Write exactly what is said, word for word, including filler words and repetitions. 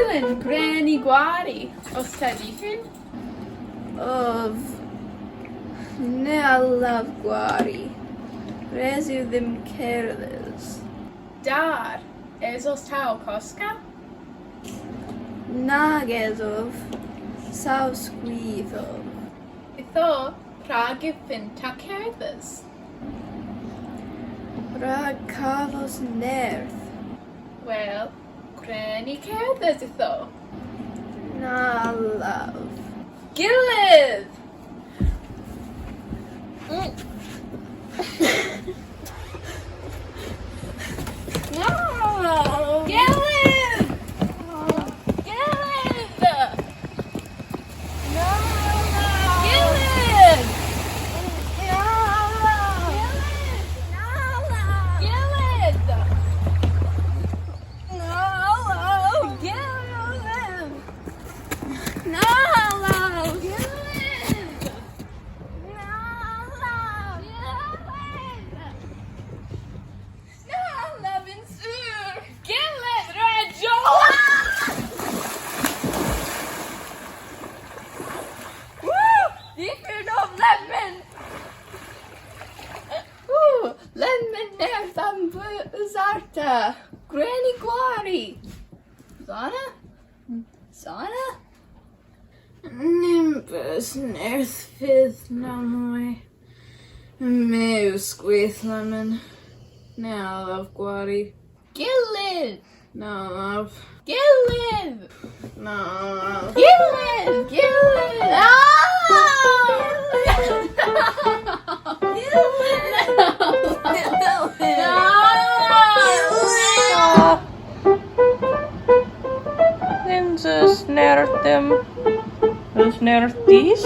Yn gwren ni gwari, os ta difun? Ov, na allav gwari. Res yw dhymm kerdhes. Dar, esos ta ow koska? Nag esov, saw skwith ov. Ytho, prag y fynn'ta kerdhes? Rag kavos nerth. Wel, gwren ni kerdhes ytho. Na allav. Gyllydh! Na! Gyllydh! Gyllydh! Na! Gyllydh! Na! Gyllydh! Na! Gyllydh! Na! Gyllydh! Na! Gyllydh! Na allav yn sur! Gyllydh, rag Joe! Woo! Difun ov lemmyn! Woo! Lemmyn nerth a'm beus arta! Gwren ni gwari! Sana? Sana? Ny'm eus nerth vyth namoy. My yw skwith lemmyn. Na allav gwari. Gyllydh! Na allav. Gyllydh! Na allav. Gyllydh! Gyllydh! Ah! Gyllydh! Gyllydh! Ah! Nyns eus nerth dhymm. Eus nerth dhis?